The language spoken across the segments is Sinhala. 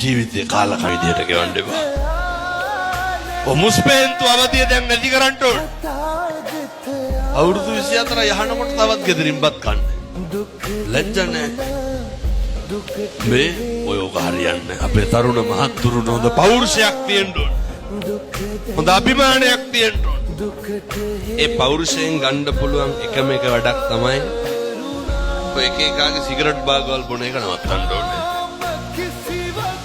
ජීවිතේ කාලකන් විදියට ගෙවන්න එපා. ඔය මුස්පේන්තු අවදිය දැන් නැති කරන්න ඕන. අවුරුදු 24 යහනකොට තවත් ගෙදරින් බත් කන්න. ලැජ්ජ නෑ. මේ ඔය ඔක හරියන්නේ. අපේ තරුණ මහත්තුරුන් හොඳ පෞරුෂයක් තියෙන්න ඕන. හොඳ අභිමානයක් තියෙන්න ඕන. ඒ පෞරුෂයෙන් ගන්න පුළුවන් එකම එක වැඩක් තමයි ඔය එක එකාගේ සිගරට් බාගවල් බොන එක නවත්තන්න ඕනේ.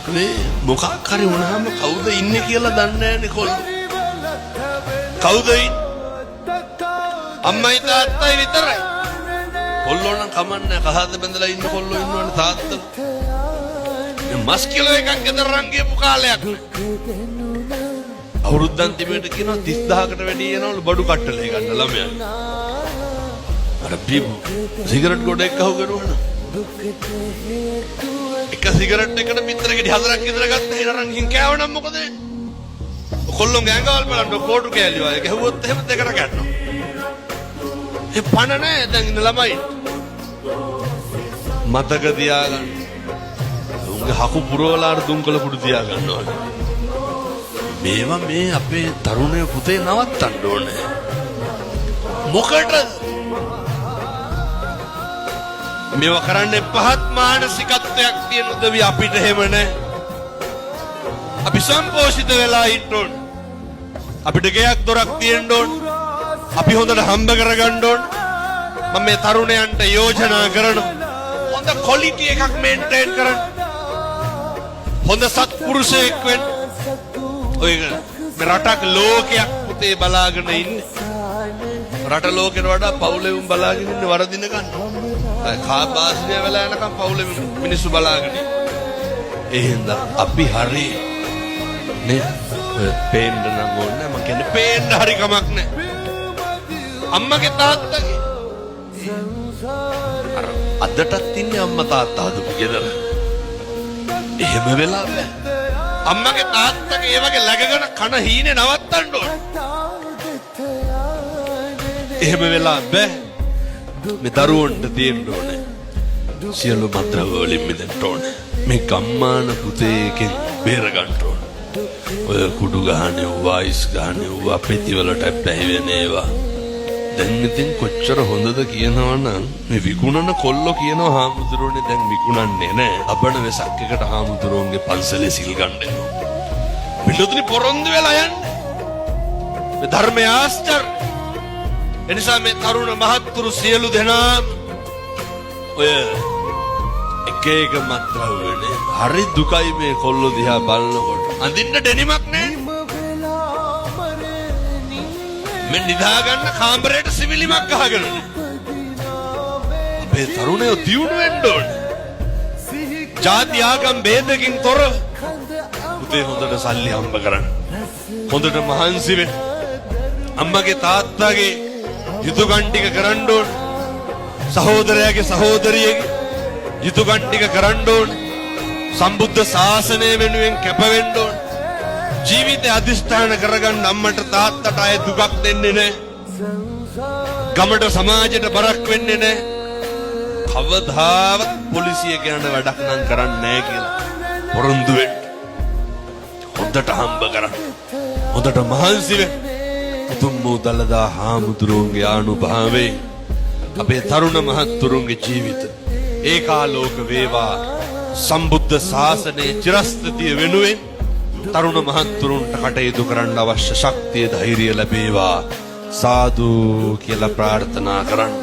මේ මොකක් හරි වුණාම කවුද ඉන්නේ කියලා දන්නේ නෑනේ කොල්ලෝ. කවුද ඉන්නේ? අම්මයි තාත්තයි විතරයි. කොල්ලෝ නම් කමන්නේ කහද බැඳලා ඉන්න කොල්ලෝ ඉන්නවනේ තාත්තලා. මේ මස් කිලෝ එකක් ගෙදර රන් ගියපු කාලයක් නෑ. අවුරුද්දන් තිබෙට කියනවා 30,000කට වැඩි එනවලු බඩු කට්ටලේ ගන්න ළමයා. අර බීපු සිගරට් ගොඩ එක්ක අහු කරුවා. එක සිගරට් එකට පිටර ගෙඩි හතරක් විතර ගත්තා හිර අරන් ගිහින් කෑව නම් මොකද වෙන්නේ? කොල්ලොන්ගේ ඇඟවල් බලන්න කෝටු කෑලි වගේ ගැහුවොත් එහෙම දෙකට ගන්නවා. ඒ පණ නෑ දැන් ඉන්න ළමයි. මතක තියාගන්න. උන්ගේ හකු පුරවලා අර දුම්කල කුඩු තියාගන්න ඕනේ. මේවා මේ අපේ තරුණය පුතේ නවත්තන්න ඕනේ. මොකටද? මේවා කරන්නේ පහත් මානසිකත්වයක් තියෙන උදවි අපිට එහෙම නෑ. අපි සම්පෝෂිත වෙලා ඉන්න ඕන. අපිට ගෙයක් දොරක් තියෙන්න ඕන. අපි හොඳට හම්බ කරගන්න ඕන. මම මේ තරුණයන්ට යෝජනා කරනවා. හොඳ ක්වොලිටි එකක් මේන්ටේන් කරන්න. හොඳ සත්පුරුෂයෙක් වෙන්න. ඔය මේ රටක් ලෝකයක් පුතේ බලාගෙන ඉන්නේ. රට ලෝකෙට වඩා පවුලේ උන් බලාගෙන ඉන්නේ වරදින ගන්න. කා බාස්නිය වෙලා යනකම් පවුලේ මිනිස්සු බලාගෙන ඉන්නේ. ඒ හින්දා අපි හරි නේ ඔය පේන්න නම් ඕනේ මං කියන්නේ පේන්න හරි කමක් නෑ. අම්මගේ තාත්තගේ අර අදටත් ඉන්නේ අම්මා තාත්තා හදපු ගෙදර. එහෙම වෙලා බෑ. අම්මගේ තාත්තගේ ඒ වගේ läගගෙන කන හීනේ නවත්තන්න ඕන. එහෙම වෙලා බෑ. මේ දරුවන්ට තියෙන්න ඕනේ. සියලු මත්ද්‍රව්‍ය වලින් මිදෙන්න ඕනේ. මේ ගම්මාන පුතේ එකෙන් බේර ගන්න ඕනේ. ඔය කුඩු ගහන ඒවා, අයිස් ගහන ඒවා, පෙති වලට ඇබ්බැහි වෙන ඒවා. දැන් ඉතින් කොච්චර හොඳද කියනවා නම් මේ විකුණන කොල්ලෝ කියනවා හාමුදුරුවනේ දැන් විකුණන්නේ නෑ. ලබන වෙසක් එකට හාමුදුරුවන්ගේ පන්සලේ සිල් ගන්න එනවා. පිටුතුනි පොරොන්දු වෙලා යන්නේ. මේ ධර්මය ආශ්චර්ය. එනිසා මේ තරුණ මහත්තුරු සියලු දෙනාම ඔය එක එක මත්ද්‍රව්‍යනේ හරි දුකයි මේ කොල්ලෝ දිහා බලනකොට. අඳින්න ඩෙනිමක් නෑ. මේ නිදා ගන්න කාමරේට සිවිලිමක් ගහගෙන නෑ. අපේ තරුණයෝ දියුණු වෙන්න ඕනේ. ජාති ආගම් භේදකින් තොරව පුතේ හොඳට සල්ලි හම්බ කරන්න. හොඳට මහන්සි වෙන්න. අම්මගේ තාත්තගේ යුතුයකම් ටික කරන්න ඕන. සහෝදරයාගේ සහෝදරියගේ යුතුයකම් ටික කරන්න ඕන. සම්බුද්ධ ශාසනය වෙනුවෙන් කැප වෙන්න ඕන. ජීවිතය අධිෂ්ඨාන කරගන්න අම්මට තාත්තට අය දුකක් දෙන්නේ නැහැ. ගමට සමාජයට බරක් වෙන්නේ නැහැ. කවදාවත් පොලිසිය කියන වැඩක් නම් කරන්නේ නැහැ කියලා පොරොන්දු වෙන්න. හොඳට හම්බ කරන්න. හොඳට මහන්සි වෙන්න. උතුම් වූ දළදා හාමුදුරුවන්ගේ ආනුභාවයෙන් අපේ තරුණ මහත්තුරුන්ගේ ජීවිත ඒකාලෝක වේවා. සම්බුද්ධ ශාසනයේ චිරස්ථිතිය වෙනුවෙන් තරුණ මහත්තුරුන්ට කටයුතු කරන්න අවශ්‍ය ශක්තිය ධෛර්යය ලැබේවා. සාදු කියලා ප්‍රාර්ථනා කරන්න.